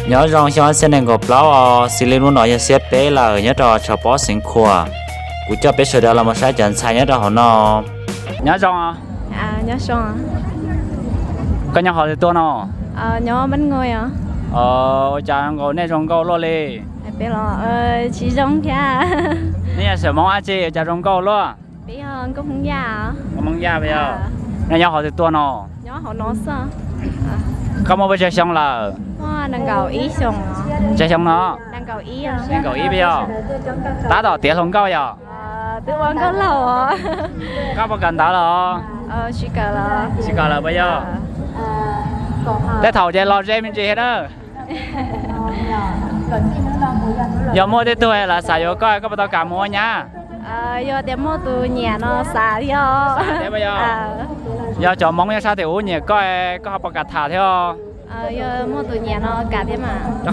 Nyob zoo xyoo ob txhiab nees nkaum plaub os, xws li hnub no yog xiab peb lawm nyob rau Tshav Pob Xeev Khuam. Kuv coj peb sawv daws los mus saib cov ntxhais nyob rau hauv no. Nyob zoo. Koj nyob qhov twg tuaj no? Ua cas nkaus nej zoo nkauj luaj li? Nej yog xeem Hmoob dab tsi ua cas zoo nkauj luaj? Hmoob Yaj. Nej nyob qhov twg tuaj no? Koj muaj pes tsawg xyoo lawm? Tsawg xyoo no? Nees nkaum ib peb yog. Tab tom tiav hluas nkauj yog? Koj puas kawm ntawv los? Tsis kawm lawm puas yog? Tej thaum ces los ze me ntsis thiab na. Yog muaj tej tug lawv xav yuav koj, koj puas tau kam mus ua nyab? Yog tias muaj tus nyiam no xav thiab. Yog cov Hmoob nyob sab tim ub nyiam koj, koj ho puas kam tham thiab? Rau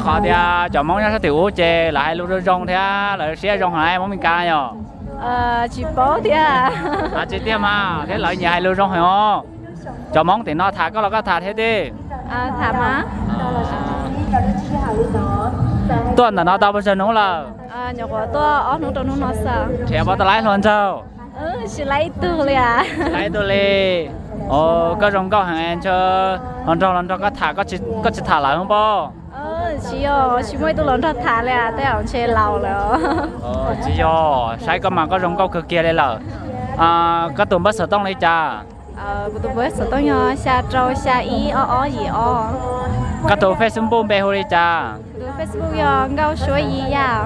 qhov tias cov Hmoob nyob sab tim ub ces lawv hais lus zoo zoo thiab lawv siab zoo heev Hmoob Mes Kas yom. Tsis paub thiab. Tsis tiag mas thiab lawv nyiam hais lus zoo heev os. Cov Hmoob tim no tham koj los koj tham thiab tib? Tuaj ntawm no tau pes tsawg hnub lawm? Nyuam qhuav tuaj ob hnub rau hnub no xwb. Nrhiav puas tau lawv ib hluas nraug? Tsis lawv ib tug li. Tsis lawv ib tug li. Koj zoo nkauj heev, ntshe hluas nraug los nrog koj tham, koj tsis tham lawv pob? Tsis yog, tsis muaj ib tug los nrog tham li, tej zaum ntshe laus lawm. Tsis yog, saib koj mas koj zoo nkauj kawg kiag li lawm. Koj tus npawb xov tooj li cas? Kuv tus npawb xov tooj yog xya rau xya ib ob ob yim ob. Koj tus Facebook npe hu li cas? Kuv tus Facebook yog Nkauj Suab Yis Yaj.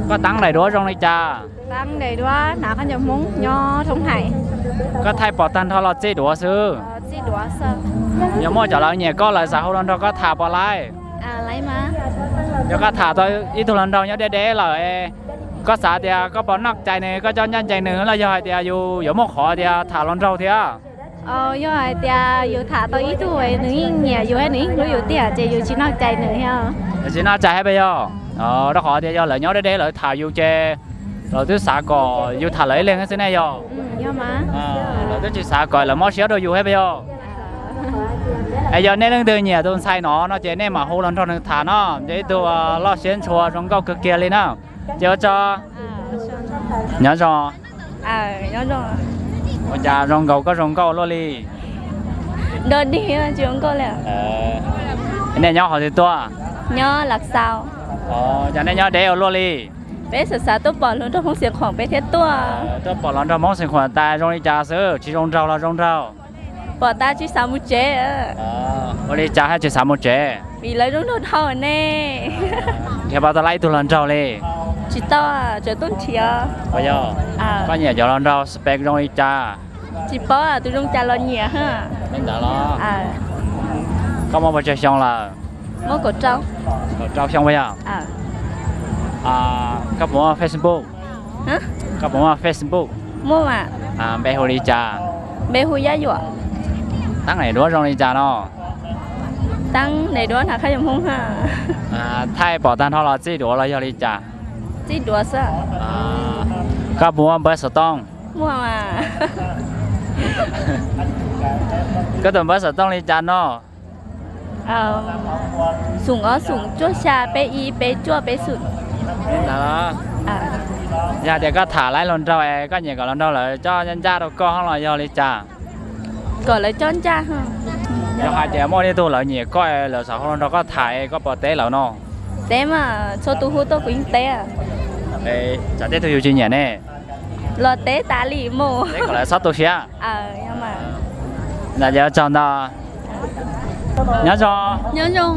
Koj teeb daim duab zoo li cas? Teeb daim duab hnav khaub ncaws Hmoob nyob thoob hais. Koj thaij pom tag nrho los txij duav xwb? Yog muaj cov lawv nyiam koj lawv xav hu los nrog koj tham puas lawv? Yog koj tham tau ib tug hluas nraug nyob deb deb lawm, koj xav tias koj puas noj cai nws, koj coj ncaj ncees nws los yog hais tias yus yuav muaj qhov tias tham hluas nraug thiab? Yog hais tias yus tham tau ib tug nws yeej nyiam yus, nws yeej hlub yus tiag ces yus tsis noj cai nws thiab. Tsis noj cai thiab puas yog? Rau qhov tias yog lawv nyob deb deb lawv tham yus ces lawv twb xav kom yus tham lawv ib leeg xwb ne yog? Lawv twb tsis xav kom lawv mob siab rau yus thiab puas yog? Es yog nej leej twg nyiam tus ntxhais no no ces nej mam hu los nrog nws tham no, ces ib tug loj siab ntshua zoo nkauj kawg kiag li na. Ces ua tso. Nyob zoo. Ua cas zoo nkaus koj zoo nkauj luaj li? Nej nyob qhov twg tuaj? Cas nej nyob deb ua luaj li? Peb xav xav tuaj pom hluas nraug Hmoob Xeev Khuam peb thiaj tuaj. Tuaj pom hluas nraug Hmoob Xeev Khuam tas zoo li cas xwb, tsis zoo nraug los zoo nraug? Pom tas tsis xav mus tsev. Ua li cas thiaj tsis xav mus tsev? Vim lawv zoo nraug dhau ne. Nrhiav puas tau lawv ib tug hluas nraug li? Tsis tau, tseem tuaj nrhiav. Puas yog? Koj nyiam cov hluas nraug spec zoo li cas? Tsis paub, tus zoo cas los nyiam. Li ntawd los? Koj muaj pes tsawg xyoo lawm? Muaj kaum rau. Kaum rau xyoo puas yog? Koj puas muaj Facebook? Koj puas muaj Facebook? Muaj mas. Npe hu li cas? Npe hu Yaj Yuam. Teeb daim duab zoo li cas no? Teeb daim duab hnav khaub ncaws Hmoob. Thaij pom tag nrho los txij duav los yog li cas? Txij duav xwb. Koj puas muaj npawb xov tooj? Muaj mas. Koj tus npawb xov tooj li cas no? Xoom ob xoom cuaj xya peb ib peb cuaj peb xoom. Li ntawd los? Yog tias koj tham lawv hluas nraug es koj nyiam kom hluas nraug lawv coj ncaj rau koj los yog li cas? Kom lawv coj ncaj. Yog hais tias muaj ib tug lawv nyiam koj, lawv xav hu los nrog koj tham, koj puas teb lawv no? Teb mas, txhua tus hu tuaj kuv yeej teb. Tsam tej tug yus tsis nyiam ne? Los teb tas li mus. Teb kom lawv txhob tu siab. Ntawd ces ua tsaug ntau. Nyob zoo. Nyob zoo.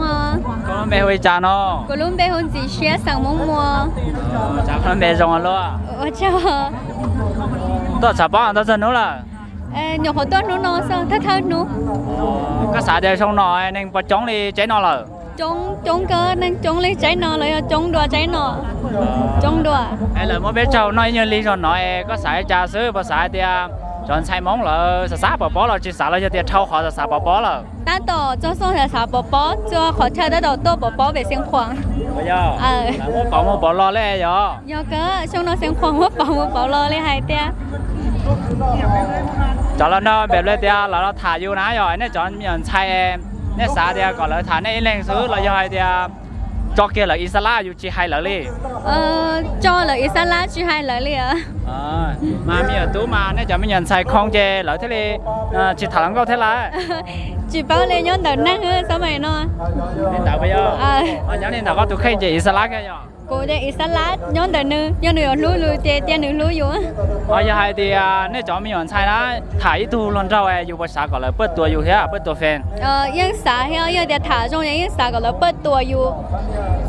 Koj lub npe hu li cas no? Kuv lub npe hu Ntxim Siab xeem Hmoob Muas. Tsam koj lub npe zoo luaj. Ua tsaug. Tuaj tshav pob tau txog hnub lawm? Nyuam qhuav tuaj hnub no xwb, thawj thawj hnub. Koj xav tias xyoo no neeg puas coob li tsev no lawm? Coob, coob kawg, neeg coob li tsev no los yog coob dua tsev no. Coob dua. Es lawv muab peb tsaug noj ib nyuag lig zog no es koj xav li cas xwb, puas xav hais tias cov ntxhais Hmoob lawv xav xav pom pob los tsis xav los yog tias dhau qhov xav xav pom pob lawm? Tab tom txog xyoo xav xav pom pob, txog qhov chaw tab tom tuaj pom pob pem Xeev Khuam. Muab pov mus pov los li yog? Yog kawg, xyoo no Xeev Khuam muab pov mus pov los li hais tias. Cov los nrog pem li tias lawv los tham yus na yog nej cov me nyuam ntxhais, nej xav tias kom lawv tham nej ib leeg xwb los yog hais tias tso kiag lawv ixalab yus tsis hais lawv li. Tso lawv ixalab tsis hais lawv li. Mas me nyuam tub mas nej cov me nyuam ntxhais khoo ces lawv thiaj li tsis tham hluas nkauj thiab lawm. Tsis paub li, nyob ntawm neeg xab mais no. Li ntawd puas yog? Nyob li ntawm koj tus kheej ces ixalab kiag yog? Kuv ces ixalab nyob ntawm nws, yog nws yuav hlub yus ces cia nws hlub yus. Ho yog hais tias nej cov me nyuam ntxhais na tham ib tug hluas nraug yus puas xav kom lawv pawj tuas yus thiab pawj tuas feem? Yeej xav thiab, yog tias tham zoo ces yeej xav kom lawv pawj tuas yus.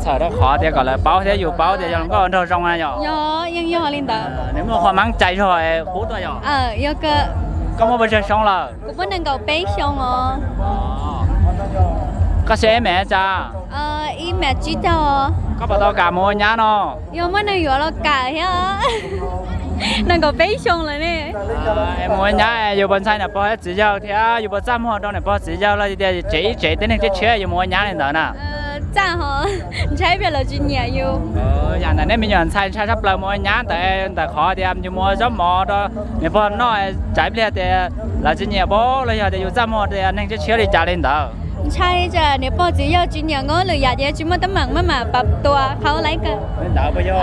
Txhawm rau qhov tias kom lawv paub thiab yus paub tias yog hluas nkauj hluas nraug zoo na yog? Yog, yeej yog li ntawd. Nws muaj qhov meej cai zog qub tuaj yog? Yog. Koj muaj pes tsawg xyoo lawm? Kuv muaj nees nkaum peb xyoo os. Koj siab ib mev cas? Ib mev tsib caug. Koj puas tau kam mus ua nyab no? Yog muaj neeg yuav los kam thiab. Nees nkaum peb xyoo lawm ne. Mus ua nyab yus puas ntshai niam pog thiab txiv yawg thiab yus puas txaj muag rau niam pog txiv yawg los tias tsev ib tsev tej neeg tshiab tshiab yus mus ua nyab li ntawd na? Txaj ho, ntshai pliag lawv tsis nyiam yus. Yam ntawm nej me nyuam ntxhais ntshai tshaj plaws mus ua nyab ntawd ntawm qhov tias yus mus ua zaub mov rau niam pog noj tsam ib pliag tias lawv tsis nyiam pab los yog tias yus txaj muag tias neeg tshiab tshiab li cas li ntawd. Ntshai tsam niam pog txiv yawg tsis nyiam nkauj lwm yam ces tsis muaj teeb meem maj mam pab tua qhau laib kawg. Li ntawd puas yog?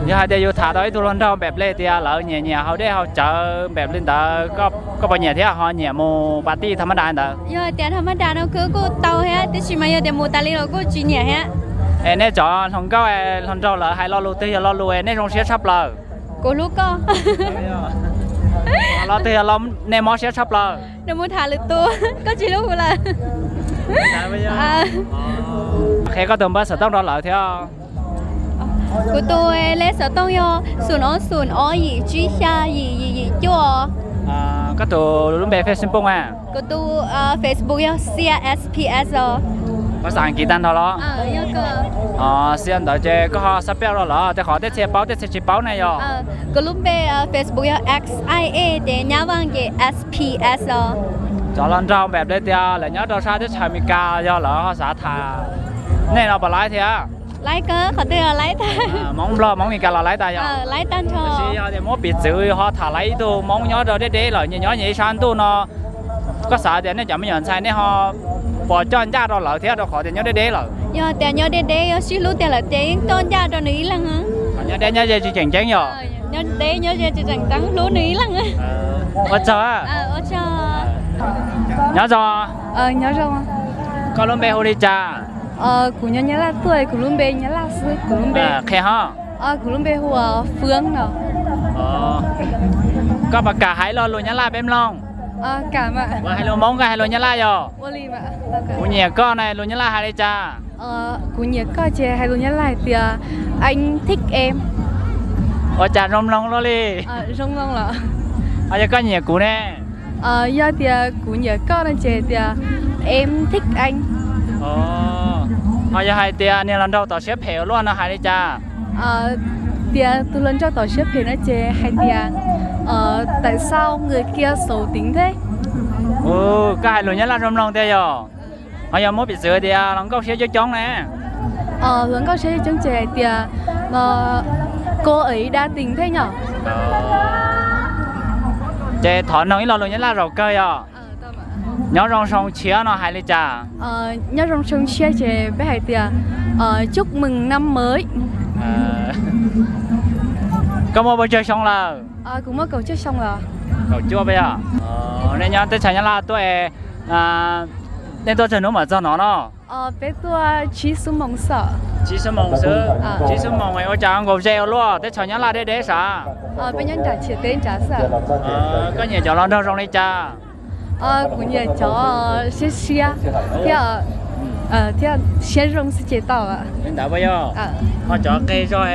Yog hais tias yus tham tau ib tug hluas nraug npem ple tias lawv nyiam nyiam haus dej haus cawv npem li ntawd, koj puas nyiam thiab ho nyiam mus pas tij tha mab da ntawd? Yog tias tha mab da no kuj kuj tau thiab, tiam sis mas yog tias mus tas li los kuj tsis nyiam thiab. Es nej cov hluas nkauj hluas nraug lawv hais lo lus twg yog lo lus nej zoo siab tshaj plaws? Kuv hlub koj. Lo twg yog lo nej mob siab tshaj plaws? Nws mus tham lwm tus, koj tsis hlub kuv lawm. Qhia koj tus npawb xov tooj rau lawv thiab. Kuv tus lej xov tooj yog xoom ob xoom ob yim tsib xya yim yim yim cuaj. Koj tus lub npe Facebook a? Kuv tus Facebook yog Xias S P S os. Koj xav kiv tag nrho los? Xias ntawd ces koj ho xab pej rau lawv tej qhov tej txhia paub tej txhia tsis paub ne yog? Kuv lub npe Facebook yog X I A ces nyab vaj ces S P S os. Cov hluas nraug npem ple tias lawv nyob rau sab teb chaws Amelikas yog lawv ho xav tham nej no puas laib thiab? Laib kawg, qhov twg los laib tag. Hmoob Nplog Hmoob Amelikas los laib tas yog? Laib tag nrho. Tab sis yog tias muab piv txwv ho tham laiv ib tug Hmoob nyob rau deb deb lawm nyias nyob nyias ib sab ntuj no, koj xav tias nej cov me nyuam ntxhais nej ho puas coj ncaj rau lawv thiab rau qhov tias nyob deb deb lawm? Yog tias nyob deb deb yog sib hlub tiag lawm ces yeej coj ncaj rau nws ib leeg. Nyob deb nyob ze tsis tseem ceeb yog? Nyob deb nyob ze tsis tseem ceeb, hlub nws ib leeg. Ua tsaug. Nyob zoo. Nyob zoo. Koj lub npe hu li cas? Kuv nyob Nyab Laj tuaj, kuv lub npe Nyab Laj xwb, kuv lub npe. Qhia ho. Kuv lub npe hu ua Fwv no. Koj puas kam hais lo lus Nyab Laj peb mloog? Puas hais lus Hmoob koj hais lus Nyab Laj yog? Kuv nyiam koj no lus Nyab Laj hais li cas? Kuv nyiam koj ces hais lus Nyab Laj hais tias anh thích em. Ua cas zoo mloog luaj li? Ho yog koj nyiam kuv ne? Yog tias kuv nyiam koj no ces hais tias em thích anh. Ho yog hais tias niag hluas nraug tom siab phem ua luaj no hais li cas? Tias tus hluas nraug tom siab phem no ces hais tias tại sao người kia xấu tính thế. Koj hais lus Nyab Laj zoo mloog tiag yog? Ho yog muab piv txwv tias hluas nkauj siab coob coob ne? Hluas nkauj siab coob coob ces hais tias cô ấy đa tình thế nhỉ. Ces thov noog ib lo lus Nyab Laj zaum kawg yog? Nyob zoo xyoo tshiab no hais li cas? Nyob zoo xyoo tshiab ces peb hais tias chúc mừng năm mới. Koj muaj pes tsawg xyoo lawm? Kuv muaj kaum cuaj xyoo lawm. Kaum cuaj peb yog? Nej nyob teb chaws Nyab Laj tuaj, nej tuaj tsawg hnub mam txog no no? Peb tuaj tsib xuab moos xwb. Tsib xuab moos xwb. Tsib xuab moos ua cas nkaus ze ua luaj, teb chaws Nyab Laj deb deb sav? Peb nyob nram Chiav teb nrad xwb. Koj nyiam cov hluas nraug zoo li cas? Kuv nyiam cov siab siab thiab, thiab siab zoo xwb ces tau. Li ntawd puas yog? Ho cov qe zog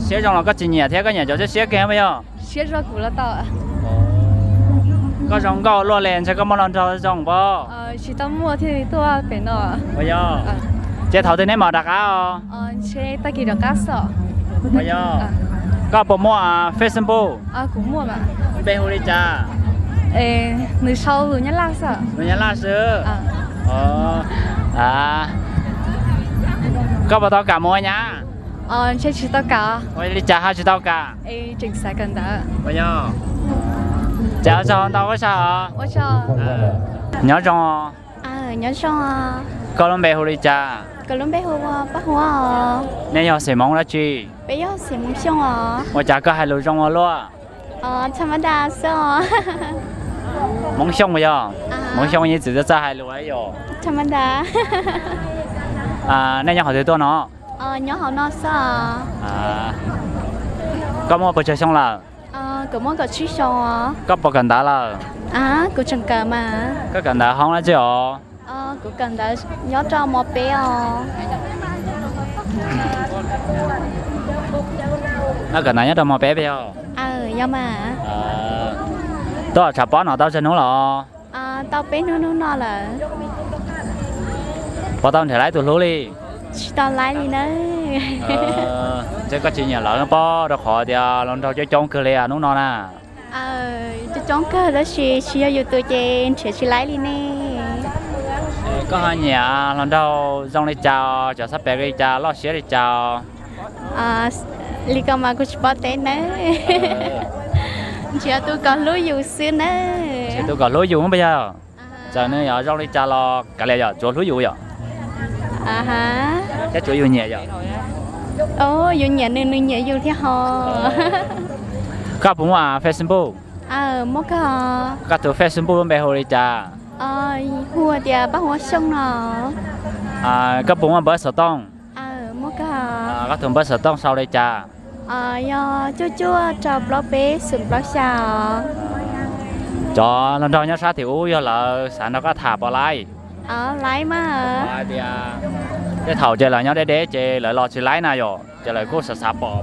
siab zoo los koj tsis nyiam thiab, koj nyiam cov siab siab kiag puas yog? Siab zog kuv los tau. Koj zoo nkauj luaj li, ntshe koj muaj hluas nraug zoo pob? Tsis tau muaj thiaj li tuaj pem no. Puas yog? Ces thaum twg neb mam rov qab os? Ntshe tag kis rov qab xwb. Puas yog? Koj puas muaj Facebook? Kuv muaj mas. Npe hu li cas? Nws sau lus Nyab Laj xwb. Lus Nyab Laj xwb. Koj puas tau kam mus ua nyab? Ntshe tsis tau kam. Ua li cas ho tsis tau kam? Tseem xav kawm ntawv. Puas yog? Ces ua tsaug ntau, ua tsaug. Nyob zoo. Nyob zoo. Koj lub npe hu li cas? Kuv lub npe hu ua Paj Huab os. Nej yog xeem Hmoob dab tsi? Peb yog xeem Hmoob Xyooj os. Ua cas koj hais lus zoo ua luaj? Tham ma da xwb os. Hmoob Xyooj puas yog? Hmoob Xyooj yeej txwm txawj txawj hais lus yom. Tham ma da. Nej nyob qhov twg tuaj no? Nyob hauv no xwb os. Koj muaj puas tsawg xyoo lawm? Kuv muaj kaum tsib xyoo os. Koj puas kawm ntawv lawm? Kuv tseem kawm mas. Koj kawm ntawv hoob dab tsi os? Kuv kawm ntawv nyob rau mos peb os. Koj kawm ntawv nyob rau mos peb puas yog? Yog mas. Tuaj tshav pob no tau tsawg hnub los? Tau peb hnub hnub no lawm. Puas tau nrhiav laib tus hlub li? Tsis tau laib li na. Ntshe koj tsis nyiam lawv pob rau qhov tias hluas nraug coob coob kawg li hnub no na. Coob coob kawg tab sis tsis yog yus tus ces nrhiav tsis laib li ne. Koj ho nyiam hluas nraug zoo li cas, cov xab pem li cas, loj siab li cas? Li ko mas kuv tsis paub teb nawb. Nrhiav tus kom hlub yus xwb nawb. Nrhiav tus kom hlub yus puas yog? Txawm nws yuav zoo li cas los kav liam yom, tsuav hlub yus yom. Thiab tsuav yus nyiam yom. Yus nyiam nws, nws nyiam yus thiab ho. Koj puas muaj Facebook? Muaj kawg. Koj tus Facebook lub npe hu li cas? Hu tias Paj Huab Xyooj no. Koj puas muaj npawb xov tooj? Muaj kawg. Koj tus npawb xov tooj sau li cas? Yog cuaj cuaj rau plaub peb xoom plaub xya os. Cov hluas nraug nyob sab tim ub yog lawv xav nrog koj tham puas laib? Laib mas. Hais tias tej thaum ces lawv nyob deb deb ces lawv los tsis laib na yom, ces lawv kuj xav xav pom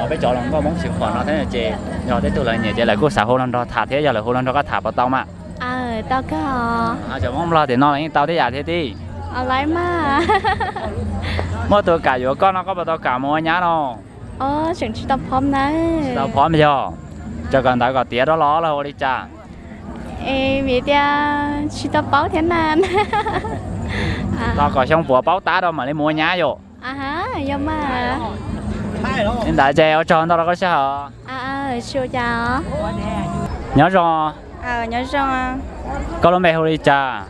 peb cov hluas nkauj Hmoob tsis pom no thiab ces yog tej tug lawv nyiam ces lawv kuj xav hu los nrog tham thiab, yog lawv hu los nrog koj tham puas tau mas? Tau kawg. Cov Hmoob Nplog tim no los yeej tau tej yam thiab tij. Laib mas. Muaj tus kam yuav koj no koj puas tau kam mus ua nyab no? Tseem tsis tau phom na. Tsis tau phom yog? Tseem kawm ntawv kom tiav rau los los ua li cas? Vim tias tsis tau paub thiab na. Tos kom xyoo puav paub tab rau mam li mus ua nyab yom. Yog mas. Li ntawd ces ua tsaug ntau rau koj sij hawm. Nyob zoo. Koj lub npe hu li cas?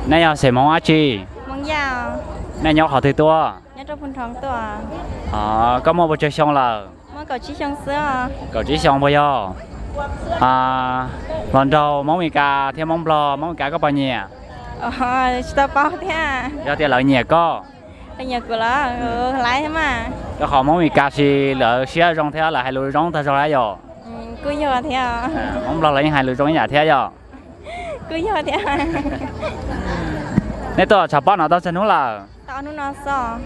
Nej yog xeem Hmoob dab tsi? Nej nyob qhov twg tuaj? Koj muaj puas tsawg xyoo lawm? Kaum tsib xyoo puas yog? Hluas nraug Hmoob Mes Kas thiab Hmoob Nplog, Hmoob Mes Kas koj puas nyiam? Tsis tau paub thiab. Yog tias lawv nyiam koj, lawv nyiam kuv los laib thiab mas. Rau qhov Hmoob Mes Kas sis lawv siab zoo thiab lawv hais lus zoo tag zog lawm yom. Kuj yog thiab. Hmoob Nplog lawv yeej hais lus zoo ib yam thiab yom. Kuj yog thiab. Nej tuaj tshav pob no tau tsawg hnub lawm? Tau hnub no xwb.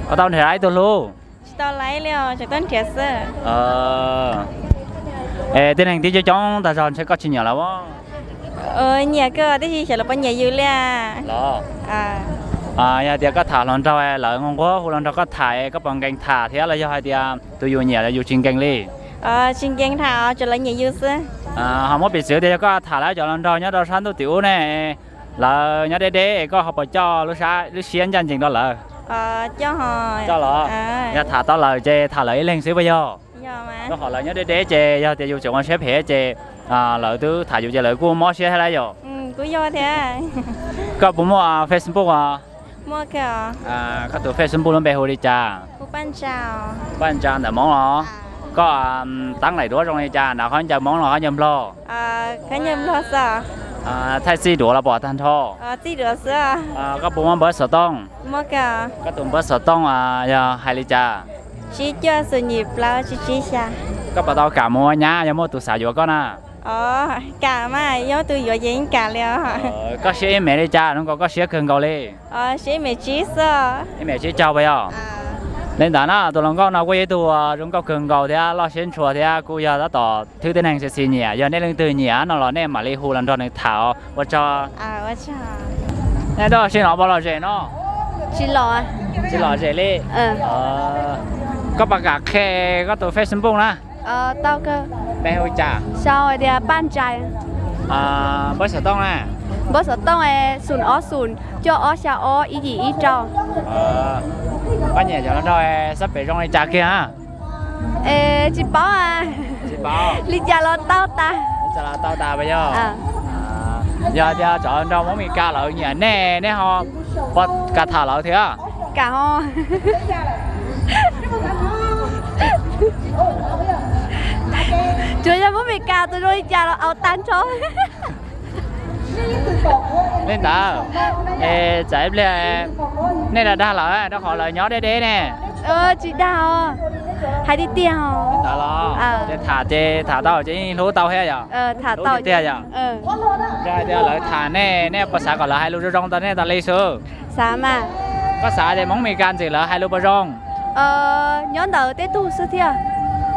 Puas tau nrhiav laib tus hlub? Tsis tau laib li os, tseem tuaj nrhiav xwb. Es tib neeg twb coob coob tag zog ntshe koj tsis nyiam lawv os? Nyiam kawg tiam sis xyov lawv puas nyiam yus li. Los, yog tias koj tham hluas nraug lawv nquag nquag hu los nrog koj tham koj puas nkees tham thiab los yog hais tias tus yus nyiam los yus tsis nkees li? Tsis nkees tham, tsuas lawv nyiam yus xwb. Ho muab piv txwv tias yog koj tham lawv cov hluas nraug nyob rau sab ntuj tim ub ne, lawv nyob deb deb es koj ho puas coj lub siab ncaj ncees rau lawv? Coj los. Yog tham tau lawm ces tham lawv ib leeg xwb puas yog? Rau qhov lawv nyob deb deb ces yog tias yus tseem ua siab phem ces lawv twb tham yus ces lawv kuj mob siab thiab lawm yom. Koj puas muaj Facebook os? Koj tus Facebook lub npe hu li cas? Paj Ntsa ntawm Hmoob los? Koj teeb laim duab zoo li cas, nrov khaub ncaws Hmoob los khaub ncaws Nplog? Thaij txij duav los pom tag nrho? Koj puas muaj npawb xov tooj? Koj tus npawb xov tooj yog hais li cas? Koj puas tau kam mus ua nyab yog muaj tus xav yuav koj na? Kam mas, yog tus yuav ces yeej kam li os. Koj siab ib mev li cas, zoo nkaus koj siab kawg nkaus li? Ib mev tsib caug puas yog? Li ntawd na, tus hluas nkauj no kuj yog ib tug zoo nkauj kawg nkaus thiab loj siab ntshua thiab kuj yog tab tom thwb tib neeg txhia txhia nyiam. Yog nej leej twg nyiam no los nej mam li hu los nrog nws tham. Ua tsaug. Nej tuaj sib no puas lom zem no? Tsis lom zem li. Koj puas kam qhia koj tus Facebook na? Npe hu li cas? Npawb xov tooj na? Npawb xov tooj xoom ob xoom cuaj ob xya ob ib yim ib rau. Koj nyiam cov hluas nraug xab pem zoo li cas kiag? Tsis paub, li cas los tau tas. Yog tias cov hluas nraug Hmoob Mes Kas lawv nyiam nej, nej ho Puas kam tham lawv thiab? Kam os. Tsuas yog Hmoob Mes Kas tus zoo li cas los au tag nrho. Li ntawd, es tsam ib pliag nej dag dag lawv rau qhov lawv nyob deb deb ne. Tsis dag os, hais tiag tiag os. Li ntawd los, ces tham ces tham tau ces yeej hlub tau thiab yom? Hlub tiag tiag yom? Yog hais tias lawv tham nej, nej puas xav kom lawv hais lus zoo zoo rau nej tas li xwb? Xav mas. Koj xav tias Hmoob Mes Kas ntxim lawv hais lus puas zoo? Nyob ntawm tej tug xwb thiab.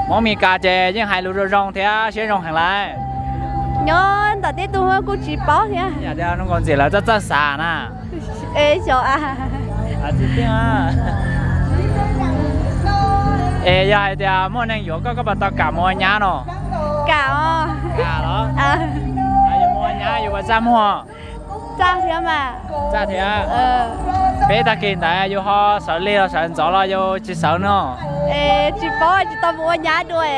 Hmoob Mes Kas ces yeej hais lus zoo zoo thiab siab zoo heev lawm. Nyob ntawm tej tug kuj tsis paub thiab. Yam tias zoo nkaus ntxim lawv txawj txawj xav na. Es xyov a. Tsis tiag. Es yog hais tias muaj neeg yuav koj, koj puas tau kam mus ua nyab no? Kam os. Kam los? Yus mus ua nyab yus puas txaj muag? Txaj thiab mas. Txaj thiab. Peb tag kis ntawd yus ho sawv lig los sawv ntxov los yus tsis sawv no? Es tsis paub, tsis tau mus ua nyab dua.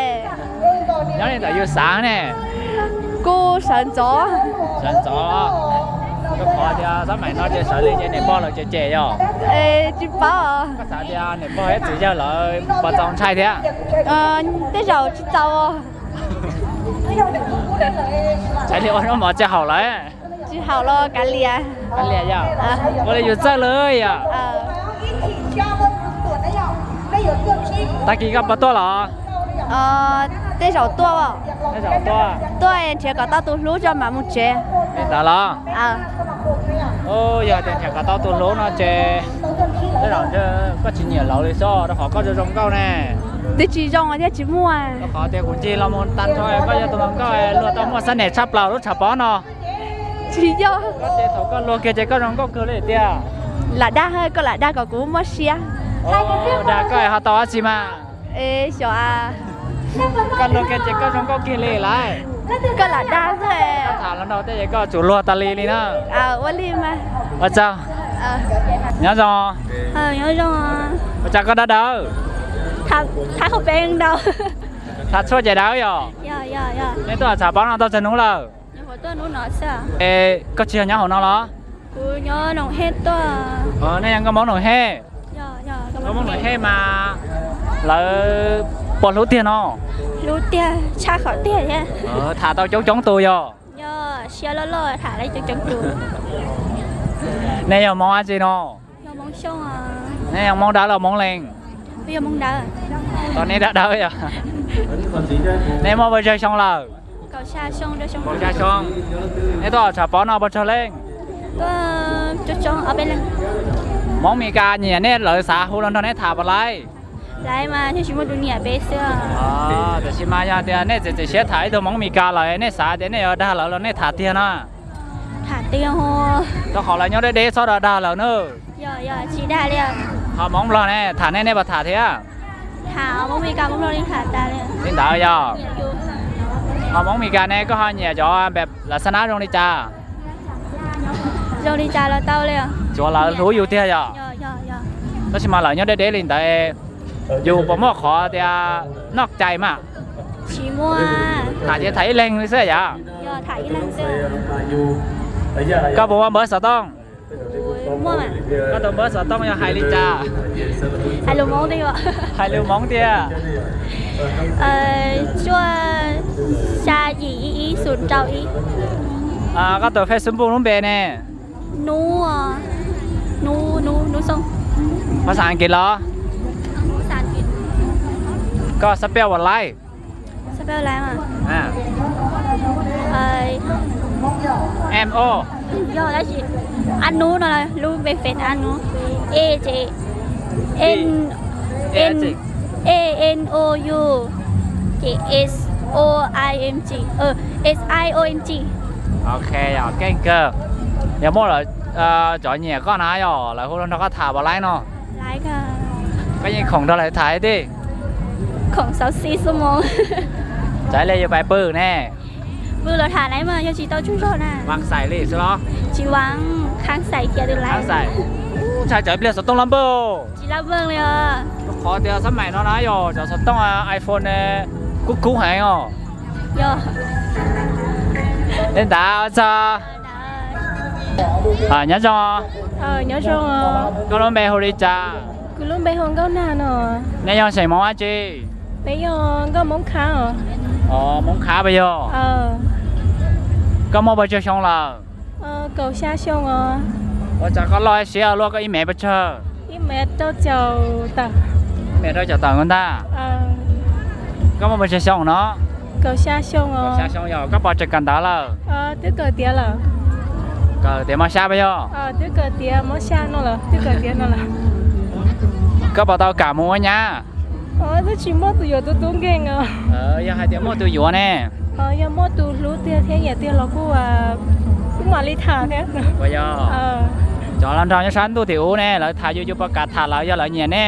Nyob li ntawd yus xav ne? Kuj sawv ntxov. Sawv ntxov. Rau qhov tias xab maim no ces sawv lig ces niam pog lawv cem cem yom? Tsis paub. Koj xav tias niam pog thiab txiv yawg lawv puas txaus ntshai thiab? Tej zaum tsis txaus. Tsam li ua zaub mov tsis haum lawm. Tsis haum los kav liam. Kav liam yom? Ua li yus txawj lawm yom? Tag kis koj puas tuaj los? Tej zaum tuaj. Tej zaum tuaj. Tuaj nrhiav kom tau tus hlub tso mam mus tsev. Li ntawd los? Yog tias nrhiav kom tau tus hlub no ces tej zaum koj tsis nyiam lawv li xwb rau qhov koj zoo zoo nkauj ne. Twb tsis zoo thiaj tsis muaj. Rau qhov tias kuv ncig los mus tag nrho koj yog tus hluas nkauj luag tau muaj xab niam tshaj plaws lub tshav pob no. Tsis yog. Koj ces thaum koj luag kiag ces koj zoo nkauj kawg li tiag. Lam dag, koj lam dag kom kuv muaj siab. Dag koj ho tau dab tsi mas? Xyov a. Koj luag kiag ces koj zoo nkauj kiag li lawm. Koj lam dag xwb. Koj tham los nrau tej ces koj tsum luag tas li li na. Ua li mas. Ua tsaug. Nyob zoo. Ua cas koj dawb dawb? Tham tshuaj ces dawb yom? Nej tuaj tshav pob no tau tsawg hnub lawm? Es koj tsis yog nyob hauv no los? Nej yog nkauj Hmoob Noom Hej. Nkauj Hmoob Noom Hej mas lawv puas hlub tiag no? Tham tau coob coob tus yog? Nej yog Hmoob dab tsi no? Nej yog Hmoob Dawb los Hmoob Leej? Tos nej dawb dawb yog. Nej muaj pes tsawg xyoo lawm? Kaum xya xyoo. Nej tuaj tshav pob no pes tsawg leej? Hmoob Mes Kas nyiam nej lawv xav hu los nrog nej tham puas laib? Tiam sis mas yog tias nej txiav txim siab tham ib tug Hmoob Mes Kas lawm nej xav tias nej yuav dag lawv los nej tham tiag na? Rau qhov lawv nyob deb deb txhob dag lawv na. Ho Hmoob Nplog ne tham nej nej puas tham thiab? Li ntawd yog. Ho Hmoob Mes Kas ne koj ho nyiam cov lawv xab nab zoo li cas? Tsuav lawv hlub yus tiag yog? Tab sis mas lawv nyob deb deb li ntawd, yus puas muaj qhov tias noj cai mas? Tham ces tham ib leeg li xwb yom? Koj puas muaj npawb xov tooj? Koj tus npawb xov tooj yog hais li cas? Hais lus Hmoob tiag. Koj tus Facebook lub npe ne? Phas xas Askiv los? Koj xab pej puas laib? M O. Ab Nub no lub npe fev Ab Nub. E ces N, N O U ces S O I M G, S I O M G. Ok, yog keej kawg. Yog muaj lawv cov nyiam koj na yog lawv hu los nrog koj tham puas laib no? Koj yeej khoom nrog lawv tham thiab? Tsav li yus pais pw ne? Ntshai cov ib pliag xov tooj lab npawg. Rau qhov tias xab maim no na yog cov xov tooj iPhone kub kub heev os. Li ntawd txog. Nyob zoo. Nyob zoo. Koj lub npe hu li cas? Kuv lub npe hu Nkauj Nag no. Nej yog xeem Hmoob dab tsi? Peb yog Nkauj Hmoob Khav. Hmoob Khav puas yog? Koj muaj puas tsawg xyoo lawm? Kaum xya xyoo os. Ua cas koj loj siab luaj, koj ib mev puas tsawg? Ib mev rau caum tawm. Ib mev rau caum tawm ntag. Koj muaj puas tsawg xyoo no? Kaum xya xyoo os. Kaum xya xyoo yog koj puas tseem kawm ntawv lawm? Twb kawm tiav lawm. Kawm tiav mos xya puas yog? Twb kawm tiav mos xya no lawm, twb kawm tiav no lawm. Koj puas tau kam mus ua nyab? Twb tsis muaj tus yuav tus tub nkeeg os. Yog hais tias muaj tus yuav ne? Yog muaj tus hlub tiag thiab nyiam tiag los kuj, kuj mam li tham thiab. Puas yog? Cov hluas nraug nyob sab ntuj tim ub ne, lawv tham yus, yus puas kam tham lawv yog lawv nyiam ne?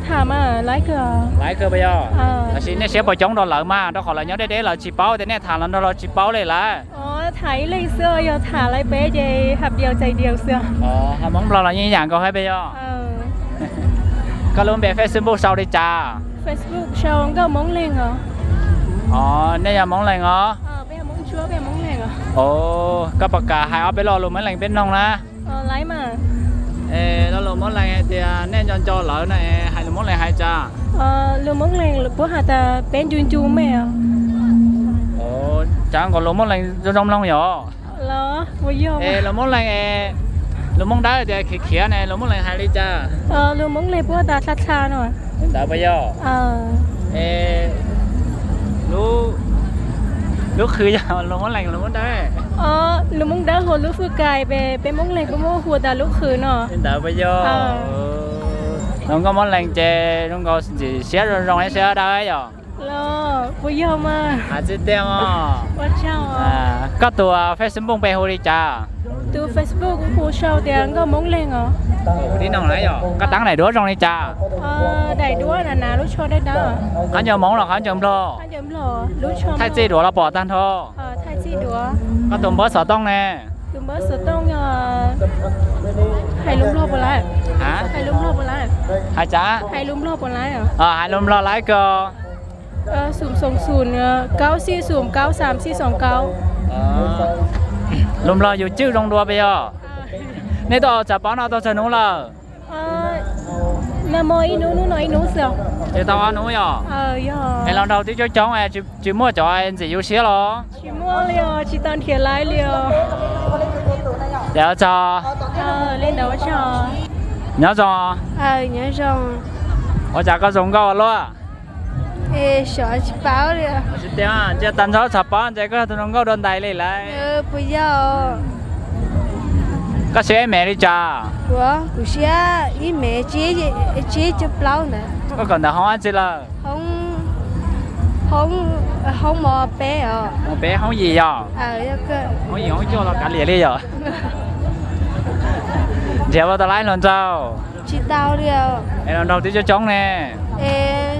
Tham mas laiv kawg. Laiv kawg puas yog? Tab sis nej siab puas coob rau lawv mas, rau qhov lawv nyob deb deb lawv tsis paub tias nej tham hluas nraug los tsis paub li lawm. Tham ib leeg xwb, yog tham laiv peb ces hab diaus cais diaus xwb. Hmoob Nplog los yeej ib yam nkaus thiab puas yog? Koj lub npe Facebook sau li cas? Facebook sau Nkauj Hmoob Leeg os. Nej yog Hmoob Leeg os? Koj puas kam hais ob peb lo lus Hmoob Leeg peb mloog na? Lo lus Hmoob Leeg hais tias nej nco nco lawv na, hais lus Hmoob Leeg hais cas? Lus Hmoob Leeg puab has tas peb ncu ncu mej. Cas nkaus lus Hmoob Leeg zoo zoo mloog yom? Es lus Hmoob Leeg, lus Hmoob Dawb tias khiav khiav ne, lus Hmoob Leeg hais li cas? Lus Hmoob Leeg puab tas tha tha no. Li ntawd puas yog? Lub qhwv yog lus Hmoob Leeg lus Hmoob Dawb? Lus Hmoob Dawb hu lub fwj kais, peb Hmoob Leeg puab muab hu tas lub qhwv no. Li ntawd puas yog? Nkauj Hmoob Leeg ces zoo nkaus ntxim siab zoo zoo thiab siab dawb yom? Puas yog mas? Hais txij tiag os. Koj tus Facebook npe hu li cas? Tus Facebook kuv hu sau tias Nkauj Hmoob Leeg os. Koj taab daim duab zoo li cas? Daim duab na, lub tsho dawb dawb. Qhov ncauj Hmoob los qhov ncauj Nplog? Thaij txij duav los pom tag nrho? Koj tus npawb xov tooj ne? Tus npawb xov tooj yog, hais lus Nplog puas lawm? Hais cas? Hais lus Nplog puas lawm? Hais lus Nplog laiv kawg. Xum xoom xum, kaub xij xum, kaub xam xij xoom kaub. Lus Nplog yus cwj zoo dua puas yog? Nej tau xav paub no tau tsawg hnub lawm? Ces tau ob hnub yog? Es hluas nraug twb coob coob, tsis muaj cov ntxim yus siab los? Tsis muaj li os, tsis tau nrhiav laiv li os. Ces ua tsaug. Nyob zoo. Ua cas koj zoo nkauj ua luaj? Tsis paub li. Cia tag nrho txhob paub ntshe koj yog tus zoo nkauj dua ntais li lawm. Puas yog? Koj siab ib mev li cas? Kuv, kuv siab ib mev tsib caug plaub ntawd. Koj kawm ntawv hoob dab tsi lawm? Hoob mos peb os. Mos peb, hoob yim yog? Hoob yim hoob cuaj los kav liam li yog? Nrhiav puas tau laiv hluas nraug? Tsis tau li. Es hluas nraug twb coob coob ne.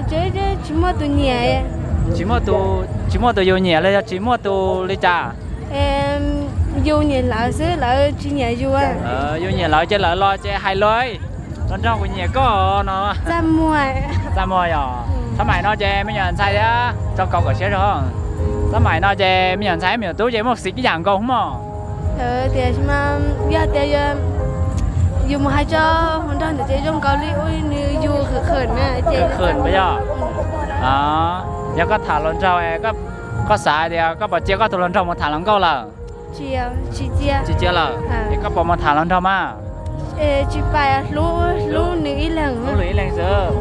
Tsis muaj tus nyiam. Tsis muaj tus yus nyiam los yog tsis muaj tus li cas? Yus nyiam lawv xwb, lawv tsis nyiam yus. Yus nyiam lawv ces lawv los ces hais lus, hluas nraug kuv nyiam koj no. Txaj muag yog? Txhob maim no ces me nyuam ntxhais thiab tso kaus kom siab zog. Txhob maim no ces me nyuam ntxhais me nyuam tub ces muaj xiv ib yam nkaus mog. Tias, yog tias yus mus hais rau hluas nraug ntawd ces zoo nkaus li ua nws yus khwm khwm na ces. Khwm puas yog? Yog koj tham hluas nraug, koj xav tias koj puas cia koj tus hluas nraug mus tham hluas nkauj lawm? Tsis cia lawm. Es koj puas mus tham hluas nraug mas? Tsis pais, hlub, hlub nws ib leeg. Hlub nws ib leeg xwb.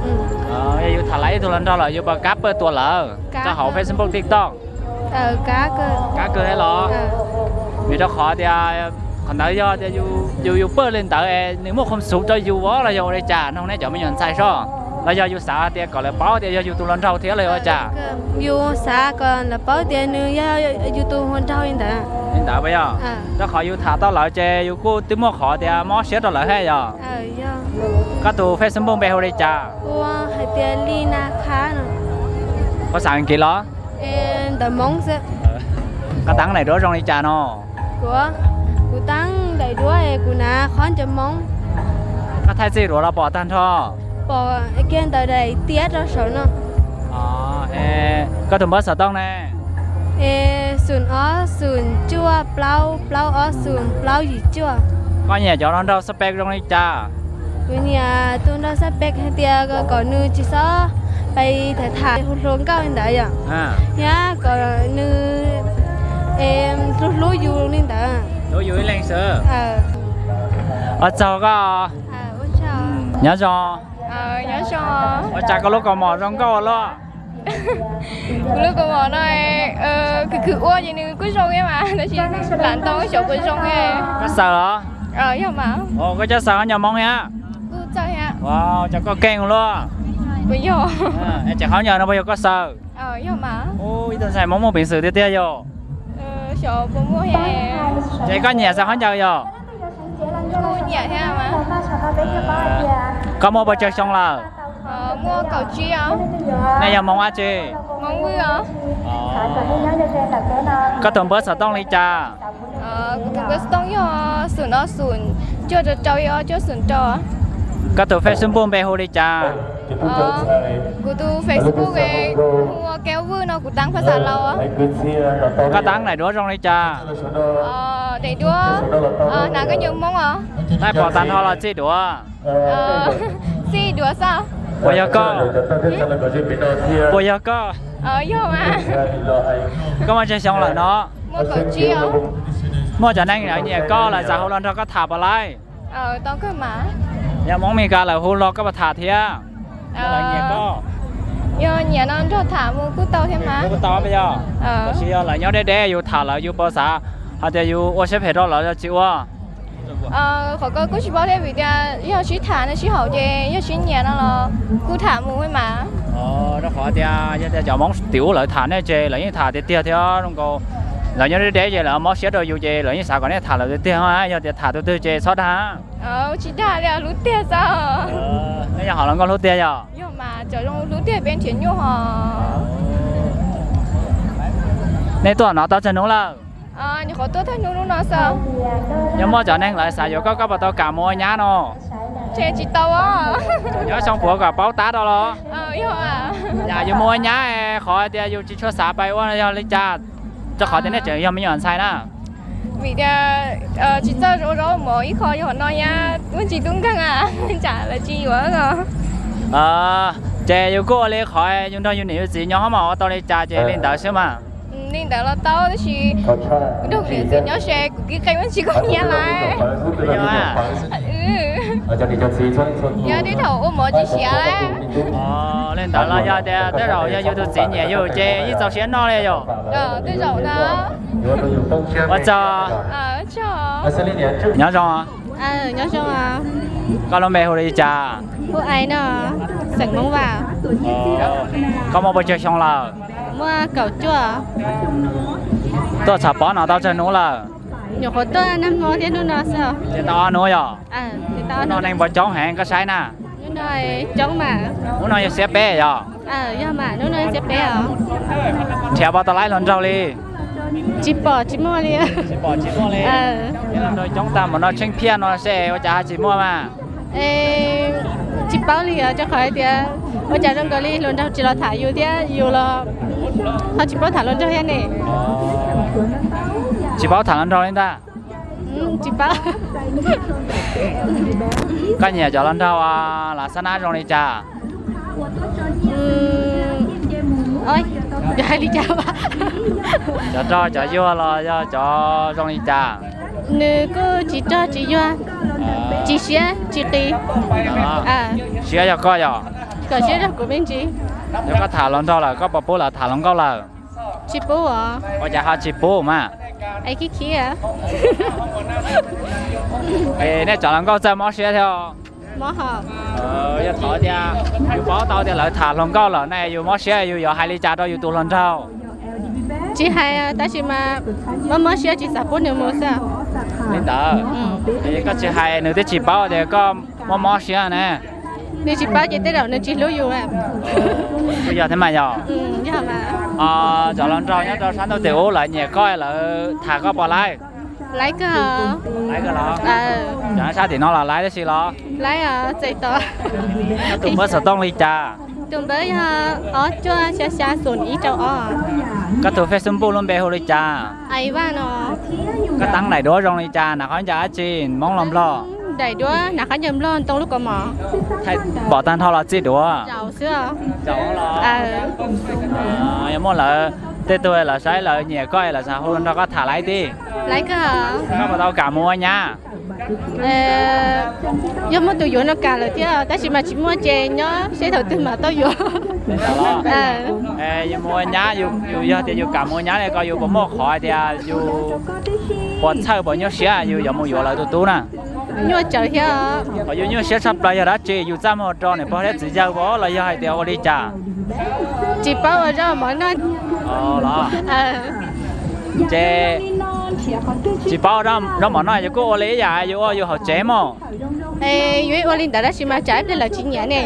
Yog yus tham laiv ib tug hluas nraug lawm yus puas kab pawg tua lawv rau hauv Facebook, TikTok? Kab kawg thiab los? Vim rau qhov tias qhov ntawd yog tias yus, yus pawg li ntawd nws muaj khuam xuv rau yus los yog ua li cas? Noog nej cov me nyuam ntxhais soj, los yog yus xav tias kom lawv paub tias yog yus tus hluas nraug thiab los yog ua cas? Yus xav kom lawv paub tias nws yog yus tus hluas nraug li ntawd. Li ntawd puas yog? Rau qhov yus tham tau lawv ces yus kuj twb muaj qhov tias mob siab rau lawv thiab yog? Koj tus Facebook npe hu li cas? Ua hais tias Li Na Khab no. Koj xav Askiv los? Ntawv Hmoob xwb. Koj taab daim duab zoo li cas no? Kuv, kuv taab daim duab es kuv hnav qhov ncauj Hmoob. Koj thaij txij duav los pom tag nrho? Pom kiag ntawm daim tiab rau saum no. Koj tus npawb xov tooj ne? Xum ob xum cuaj plaub plaub ob xoom plaub yim cuaj. Koj nyiam cov hluas nraug xab peb zoo li cas? Kuv nyiam tus nraug xab peb hais tias kom nws tsis txhob pais tham tham hu hluas nkauj li ntawd yom. Thiab kom nws hlub hlub yus li ntawd. Hlub yus ib leeg xwb. Ua tsaug koj. Nyob zoo. Ua cas koj lub kaus mom zoo nkauj ua luaj? Kuv lub kaus mom no khwv khwv ua ces nws kuj zoo thiab mas, tab sis lam ntoo xyov puas zoo. Koj xaws los? Yog mas. Koj coj xaws qhov nyuag Hmoob thiab? Kuj txawj thiab. Ua cas koj keej luaj? Kuv yog. Ces qhov nyuag no puas yog koj xaws? Yog mas. Ib tug ntxhais Hmoob muaj peev xwm tiag tiag yom. Xyov puas muaj thiab. Ces koj nyiam xaws qhov ncauj yom? Kuj nyiam thiab mas. Koj muaj pes tsawg xyoo lawm? Muaj kaum tsib os. Nej yog Hmoob dab tsi? Hmoob Vwj os. Koj tus npawb xov tooj li cas? Kuv tus npawb xov tooj yog xoom ob xoom cuaj rau rau ib ob cuaj xoom rau. Koj tus Facebook npe hu li cas? Kuv tus Facebook hu ua Kev Vwj no, kuv tab phaj xas Laus. Koj tab daim duab zoo li cas? Daim duab hnav koj nyuag Hmoob os. Thaij pom tag nrho los txij duav. Txij duav xwb. Puas yog koj? Puas yog koj? Yog mas. Koj muaj tsawg xyoo lawm no? Muaj kaum tsib os. Muaj cov neeg lawv nyiam koj lawv xav hu los nrog koj tham puas laib? Tau kawg mas. Yog Hmoob Mes Kas lawv hu los koj puas tham thiab? Yog lawv nyiam koj. Yog nyiam no nrog tham mus kuj tau thiab mas. Kuj tau yog. Tab sis yog lawv nyob deb deb yus tham lawv yus puas xav hais tias yus ua siab phem rau lawv los tsis ua? Qhov ko kuj tsis paub thiab vim tias yog sib tham no sib haum ces yog sib nyiam no los kuj tham mus mas. Rau qhov tias yog tias cov Hmoob tim ub lawv tham nej ces lawv yeej tham tiag tiag thiab zoo nkaus. Lawv nyob deb deb ces lawv mob siab rau yus ces lawv yeej xav kom nej tham lawv tiag tiag. Yog tias tham tus twg ces txhob dag. Tsis dag li, hlub tiag xwb. Nej yog hom hluas nkauj hlub tiag yog? Yog mas, cov zoo hlub tiag peb nrhiav nyuaj hos. Nej tuaj no tau tsawg hnub lawm? Nyuam qhuav tuaj tag hnub hnub no xwb. Yog muaj cov neeg lawv xav yuav koj, koj puas tau kam mus ua nyab no? Tsis tau os. Nyob xyoo puav kom paub tab rau los? Yog. Yam yus mus ua nyab qhov tias yus tsis tshua xav pais ua yog li cas? Rau qhov tias nej tseem yog me nyuam ntxhais na. Vim tias tsis txawj ua zaub mov ib qho yog no nyab muaj tsis tub nkeeg a, tsam lawv tsis yuav os. Ces yus kuj ua li qhov yus nrog yus niam yus txiv nyob mas ua tau li cas ces li ntawd xwb mas. Li ntawd los tau tab sis nrog niam txiv nyob se kuv kev qee muaj tsis koj nyiam lawm. Yog tej thaum ua mov tsis siav lawm. Li ntawd los yog tias tej zaum yog yus tus txiv nyiam yus ces yeej txaus siab noj li yom. Tej zaum na. Ua tsaug. Nyob zoo. Nyob zoo. Koj lub npe hu li cas? Hu Ais no, xeem Hmoob Vaj. Koj muaj pes tsawg xyoo lawm? Muaj kaum cuaj. Tuaj txhom pob no tau tsawg hnub lawm? Nyuam qhuav tuaj nag hmo thiab hnub no xwb. Ces tau ob hnub yom? Hnub no neeg puas coob heev koj saib na? Hnub no coob mas. Hnub no yog xiab peb yom? Yog mas, hnub no yog xiab peb os. Nrhiav puas tau laib hluas nraug li? Tsis pom tsis muaj li. Tsis pom tsis muaj li. Hluas nraug coob tag npaum no tsheej phiaj no seb ua cas ho tsis muaj mas. Tsis paub li os, rau qhov hais tias ua cas zoo nkaus li hluas nraug tsis los tham yus thiab yus los ho tsis paub tham hluas nraug thiab ne. Tsis paub tham hluas nraug li ntag. Tsis paub. Koj nyiam cov hluas nraug lawv xab nab zoo li cas? Yog hais li cas? Cov rog cov yuag los yog cov zoo li cas? Nws kuj tsis rog tsis yuag, tsis siab tsis qis. Siab yog koj yom? Kom siab rau kuv me ntsis. Yog koj tham hluas nraug lawm koj puas pub lawv tham hluas nkauj lawm? Tsis pub os. Ua cas ho tsis pub mas? Es khib khib. Es nej cov hluas nkauj txawj mob siab thiab. Mob hos. Yog thov tias yus paub tau tias lawv tham hluas nkauj lawm ne yus mob siab yus yuav hais li cas rau yus tus hluas nraug? Tsis hais tab sis mas mob mob siab tsis xav pub nws mus xwb. Li ntawd. Koj tsis hais nws twb tsis paub tias koj mob mob siab ne. Nws tsis paub ces tej zaum nws tsis hlub yus. Kuj yog thiab mas yog. Cov hluas nraug nyob rau sab ntuj tim ub lawv nyiam koj lawv tham koj puas laib? Laib kawg. Laib kawg los? Cov sab tim no los laib tab sis los? Laib os, txais tos. Koj tus npawb xov tooj li cas? Tus npawb yog ob cuaj xya xya xoom ib rau ob. Koj tus Facebook lub npe hu li cas? Aiv Vaj no. Koj teeb daim duab zoo li cas, hnav qhov ncauj dab tsi, Hmoob los Nplog? Daim duab hnav qhov ncauj Nplog ntoo lub kaus mom. Pom tag nrho los txij duav? Zaum xwb. Zaum los? Yog muaj lawv tej tug lawv saib lawv nyiam koj lawv xav hu los nrog koj tham laib tib. Koj puas tau kam mus ua nyab? Yog muaj tus yuav no kam lawm thiab, tab sis mas tsis muaj ces nyob seb thaum twg mam tau yuav. Yus mus ua nyab, yus yog tias yus kam mus ua nyab li ko yus puas muaj qhov tias yus puas txhawj puas nyuaj siab yus yuav mus yuav lawv tus tub na? Nyuaj tsawv thiab. Qhov yus nyuaj siab tshaj plaws yog dab tsi? Yus txaj muag rau niam pog thiab txiv yawg los yog hais tias ua li cas? Tsis paub ua zaub mov noj los? Ces tsis paub zaub mov noj yus kuj ua li ib yam yus ua yus hauv tsev mog. Yuav ua li ntawd tab sis mas tsam ib pliag lawv tsis nyiam ne.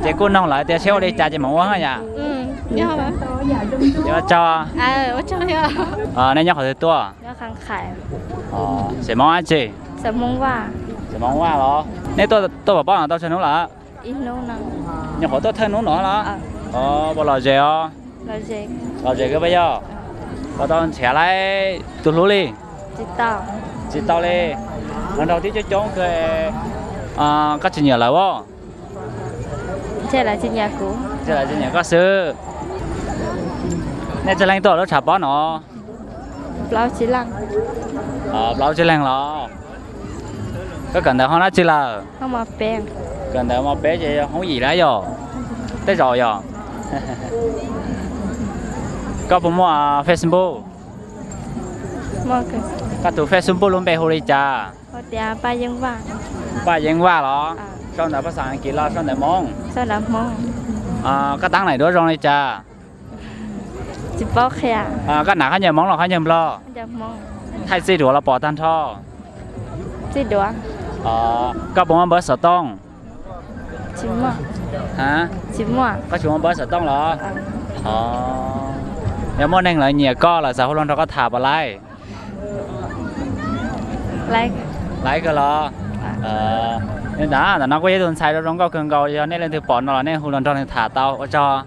Ces kuj noog lawv tias seb ua li cas ces mam ua yam. Ua tsaug. Nej nyob qhov twg tuaj? Xeem Hmoob dab tsi? Xeem Hmoob Vaj los? Nej tuaj pov pob no tau tsawg hnub lawm? Nyuam qhuav tuaj thawj hnub no los? Puas lom zem os? Lom zem kawg puas yog? Puas tau nrhiav laib tus hlub li? Tsis tau li. Los nraug tib coob coob kawg. Koj tsis nyiam lawv os? Ntshe lawv tsis nyiam kuv, ntshe lawv tsis nyiam koj xwb. Nej tsawg leej tuaj lub tshav pob no? Plaub tsib leeg los? Koj kawm ntawv hoob dab tsi lawm? Kawm ntawv mos peb ces yog hoob yim lawm yog? Tej zaum yog. Koj puas muaj Facebook? Koj tus Facebook lub npe hu li cas? Paj Yeeb Vaj los? Sau ntawv phas xas Askiv los sau ntawv Hmoob? Koj teeb daim duab zoo li cas? Koj hnav qhov ncauj Hmoob los qhov ncauj Nplog? Thaij txij duav los pom tag nrho? Koj puas muaj npawb xov tooj? Koj tsis muaj npawb xov tooj los? Yog muaj neeg lawv nyiam koj lawv xav hu los nrog koj tham puas laib? Laib kawg los? Ntawm no kuj yog ib tug ntxhais zoo zoo nkauj kawg nkaus, yog nej leej twg pom no los nej hu los nrog nws tham tau. Ua tsaug.